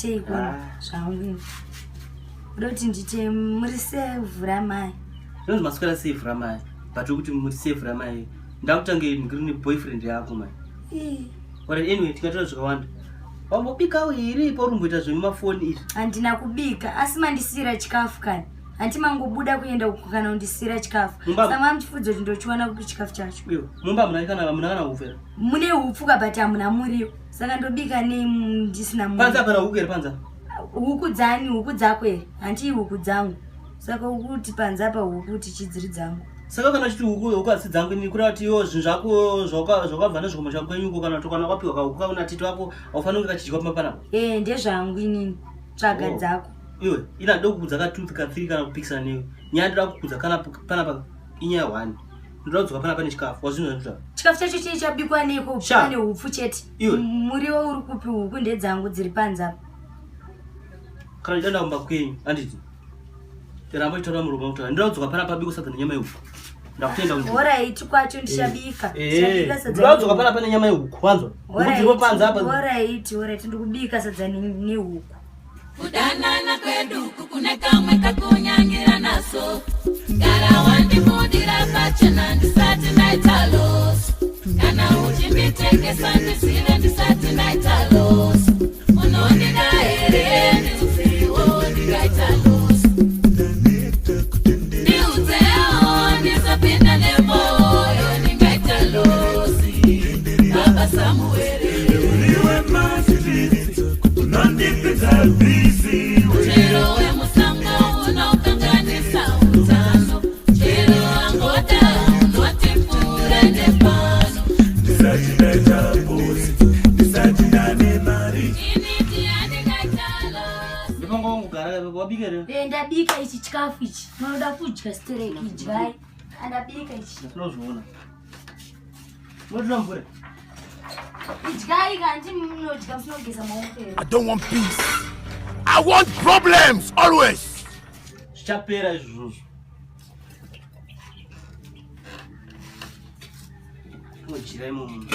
Nditei kuno ah. zvangu. Kuda kuti ndite muri sevhura mai. Zvinonzi maswera sevhura mai. But kuti muri sevhura mai. Ndakutange ndiri boyfriend yako mai. Alright, anyway, tikataura zvakawanda. Wambobikawo here pauri kumboita zvemumafoni izvi? Handina kubika, asi mandisiira chikafu kani. Hanti mangobuda kuenda uko kana kundisiira chikafu. Saka mamuchifudza kuti ndochiwana kupi chikafu chacho? Iyo, mumba hamuna kana hamuna kana hupfu here? Mune hupfu ka but hamuna muriwo. Saka ndobika nei ndisina muriwo? Panze hapana huku here panze? Huku dzani, huku dzako here? Hanti huku dzangu. Saka ukuti panze apa huku tichidziri dzangu. Saka kana uchiti huku huku asi dzangu ini kureva kuti iwo zvinhu zvako zvakabva nezvikomo zvako kwenyu uko kana kuti kana wakapiwa kahuku kako natete wako haufaniri kunge kachidyiwa pamba panapa. Eh, ndezvangu inini. Tsvaga oh. dzako. Iwe, ina ndoda kukudza ka 2 ka 3 kana kupikisana newe. Nyaya ndoda kukudza kana panapa inyaya one. Ndoda kudzoka panapa nechikafu. Wazvinzwa ndizvo? Chikafu chacho chii chabikwa neiko? Pane hupfu chete. Iwe. Muriwo uri kupi huku ndedzangu dziri panze apa. Kana ndida kumba kwenyu, anditi. Ramba uchitaura muromo kutaura. Ndoda kudzoka panapa biko sadza nenyama yehuku. Ndakutenda kuti. Horaiti kwacho ndichabika. Eh, Ndichabika sadza. Ndoda kudzoka panapa nenyama yehuku. Wanzwa? Huku dziripo panze apa. Horaiti, horaiti ndikubika sadza nehuku. Kudanana kwedu kune kamwe kakunyangira naso. Gara wandibudira pachena ndisati ndaita loss. Kana uchinditengesa ndizive ndisati ndaita loss. Unondida here ndiuzewo ndingaita loss. Ndiuzewo ndisapinda nemoyo ndingaita loss. Baba Samuel. Chero wemusango unokanganisa utano. Chero angoda unotipfuura nepano. Ndisati ndaita bosi, ndisati ndane mari. Ini ndiani ngaita loss. Ndipango wangu gara wabika here? Eh, ndabika ichi chikafu ichi. Munoda kudya stereki idyai. Andabika ichi. Tinozviona. Unotora mvura. Idyai kanti munodya musinogeza maoko here? I don't want peace. I want problems always. Zvichapera izvozvo. Unojira imomo.